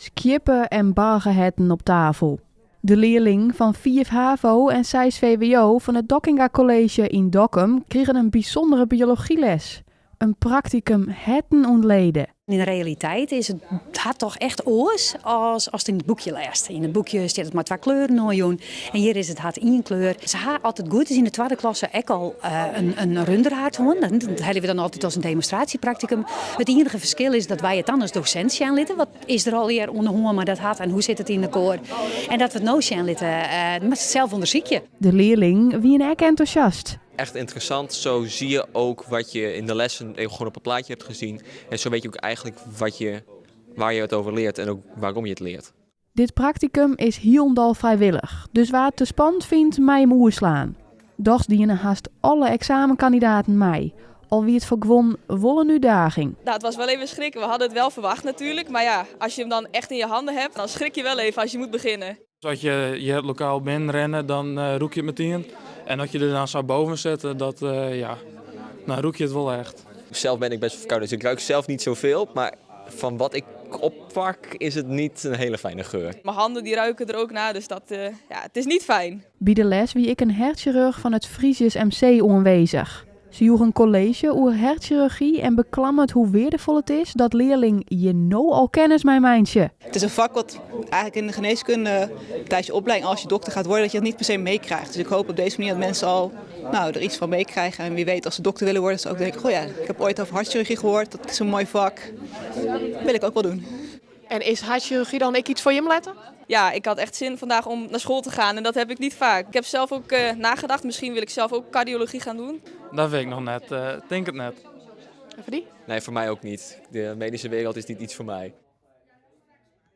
Skieppe en bargeherten op tafel. De learlingen fan 5 HAVO en 6 VWO fan it Dockinga College yn Dokkum krigen in bysûndere biologyles. In praktikum herten ûntlede. Yn de realiteit is it hert toch echt oars as ast yn it boekje lêst. Yn it boekje stiet it mei twa kleuren oanjûn en hjir is it hert ien kleur. Se ha as it goed is yn de twadde klasse ek al in runderhert hân. Dat helje we dan altyd as in demonstraasjepraktikum. It ienige ferskil is dat wy it dan as dosint sjen litte. Wat is der allegear oan de hân mei dat hert en hoe sit it yn elkoar? En dat we it no sjen litte, moatte se it sels ûndersykje. De learlingen wiene ek entûsjast. Echt interessant. Zo zie je ook wat je in de lessen gewoon op het plaatje hebt gezien. En zo weet je ook eigenlijk waar je het over leert en ook waarom je het leert. Dit praktikum is hielendal frijwillich, dus wa't it te spannend fynt mei him oerslaan. Dochs diene hast alle eksamenkandidaten mei, al wie it foar guon wol in útdaging. Nou, het was wel even schrikken. We hadden het wel verwacht natuurlijk. Maar ja, als je hem dan echt in je handen hebt, dan schrik je wel even als je moet beginnen. As je hjir it lokaal binnenrinne, dan rûke je it metien. En as je der dan sa boven sitte, dat, ja, dan rûke je it wol echt. Zelf ben ik best verkouden, dus ik ruik zelf niet zoveel. Maar van wat ik oppak is het niet een hele fijne geur. Mijn handen die ruiken er ook naar, dus dat, ja, het is niet fijn. By de les wie ek in hertsjirurch fan it Frisius MC oanwêzich. Se joech in kolleezje oer hertsjirurgy en beklammet hoe weardefol it is dat learlingen hjir no al kennis mei meitsje. Het is een vak wat eigenlijk in de geneeskunde tijdens je opleiding, als je dokter gaat worden, dat je dat niet per se meekrijgt. Dus ik hoop op deze manier dat mensen al, nou, er iets van meekrijgen. En wie weet, als ze dokter willen worden, dat ze ook denken: goh ja, ik heb ooit over hartchirurgie gehoord, dat is een mooi vak. Wil ik ook wel doen. En is hartchirurgie dan ek yts foar jim letter? Ja, ik had echt zin vandaag om naar school te gaan en dat heb ik niet vaak. Ik heb zelf ook nagedacht, misschien wil ik zelf ook cardiologie gaan doen. Dat wit ik noch net, tink it net. En foar dy? Nee, foar my ek net. De medyske wrâld is net yts foar my.